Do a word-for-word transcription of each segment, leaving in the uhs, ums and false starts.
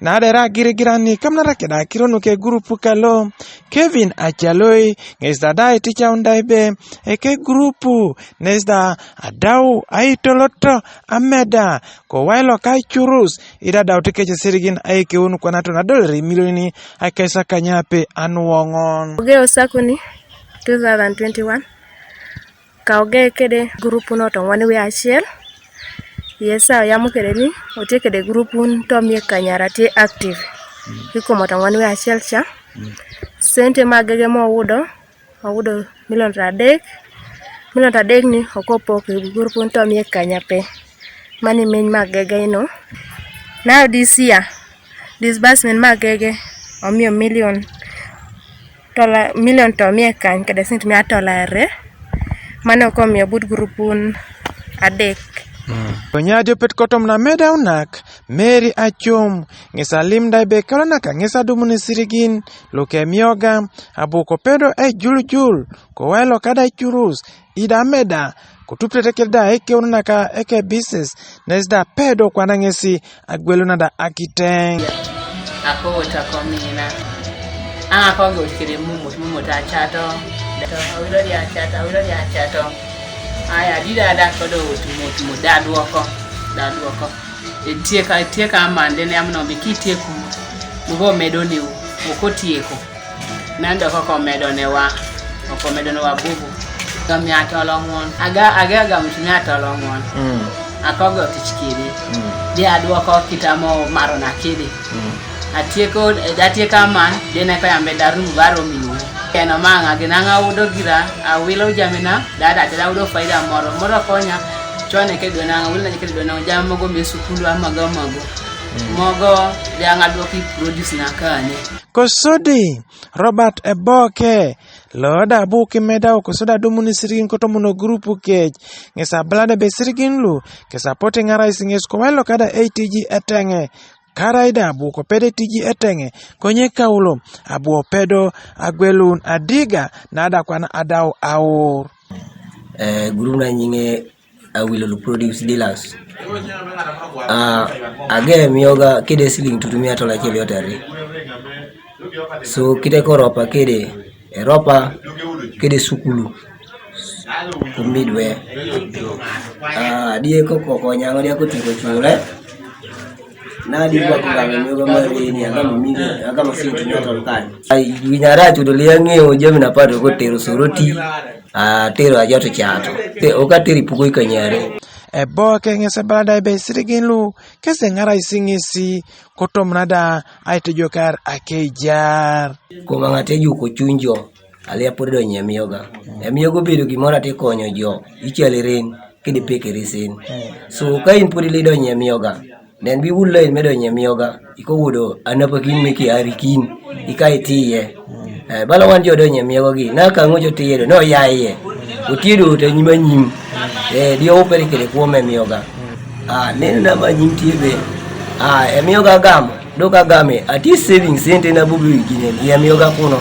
Na dera girigirani kamnara keda kironu ke gurupu kalo Kevin Achaloi, ŋes da da iticaun da ibe eke gurupu nes da adau aitoloto ameda ko wailo ka curus ida dau tikece sirigin aikeun kwana to na dolar miliyoni akaisa kanyape anuwoŋon. Ogeo sakuni two thousand twenty-one. Kauge kede gurupun otoŋwan wiaciel. Yesa oyamu kede ni otie kede gurupun tomie kanyara tie active. Ikom otoŋwan wiaciel ca. Sente magege mo wudo, owudo milion tadek. Milion tadek ni okopo kede gurupun tomie kanyape. Mani meny magege ino. Now this year, disbursement magege omio milion tola, milion tomie kany kede sente mia tolare. Mane okomio but gurupun adek. Konye adiopet kotom na medaunak Mary Achom, ŋes alim da ibe kalonak ŋes adumuni sirigin luke mioga abu kopedo ejuljul ko wailo kada curus ida meda kotupitete keda ekeununaka eke bises nes da pedo kwana ŋesi agweluna da akiteŋ. Akowot akomina. Aŋ akoge wot kede mumut, mumut acato. Awilodi acato, awilodi acato. Aya dida da kodo wot mut mut da dwoko, da dwoko. Etieka, etieka amande ne amno biki tieku. Mugo medo ni okotieko. Nando koko medo ne wa. Oko medo ne wa bubu. Gami atolo ŋuon. Aga, aga gami tumi atolo ŋuon. Akogo tich kidi. Di adwoko kitamo maro na kidi. Atieko, atieko aman, di ne koyambe darum baro miwo. Keno maŋa gina ŋa wudo gira, awilo jamina, dada tida wudo faida moro. Moro konya, chone ke dona, awilo na ke dona, jam mogo me sukulu amago amago. Mogo, di aŋa dwoki produce na kane. Kosodi, Robert Eboke, lo da abu kimedau kosodi adumuni sirigin kotomono gurupu kec, ŋes abalade be sirigin lu, kes apote ŋarais ŋes ko wailo kada eitiji eteŋe, karaida abu kopede tiji eteŋe, konye kaulo, abu opedo agwelun adiga, nada kwan adau aur. Eh, gurup na nyiŋe Awilolu Produce Dealers. Ah, age mioga kede siling tutumia tola cheli oteri. So kite koropa kede eropa kede sukulu. Kumidwe. Ah, die koko konyaŋo die kotiko chule. Na di kwa kwa mioga marini agama mingi agama siling tutumia tola kani. Ai winyara chudo liangi ojami na pato kotero soroti. Atero ajato cato. Te okateri pugo ikanyare. Eboke ŋes ebalada ebe sirigin lu kese ŋara isiŋesi kotom nada aitejokar akejar. Koma ŋate juko cuny jo alia podi donyo emioga. Emioga obedo gimoro ate konyo jo ical irin kede pekeri sin. So ka in podi lidonyo emioga, nen bi wul lain me donyo emioga, iko wudo anapakin me kiarikin, ika itiye. Eh, bala wan jo donyo emioga gi, na ka ŋo jo tiye do, no yaye. Otiye do te nyima nyim. Eh, dio upere kede kuom emioga. Ah, neno na ma nyim tiye be. Ah, emioga gamo, do ka game, ati saving sente na bubu igine, emioga kuno.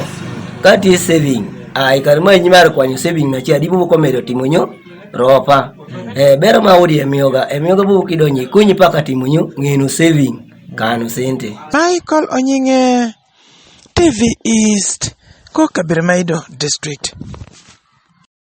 Ka ti saving, ah, ikar ma nyima ar kwanyo saving na chia, di bubu komedo timo nyo, ropa. Eh, bero ma udi emioga, emioga bu kidonyi kunyi paka timunyu ngenu saving kanu sente. Michael Onyinge, T V East, ko Kabirimaido District.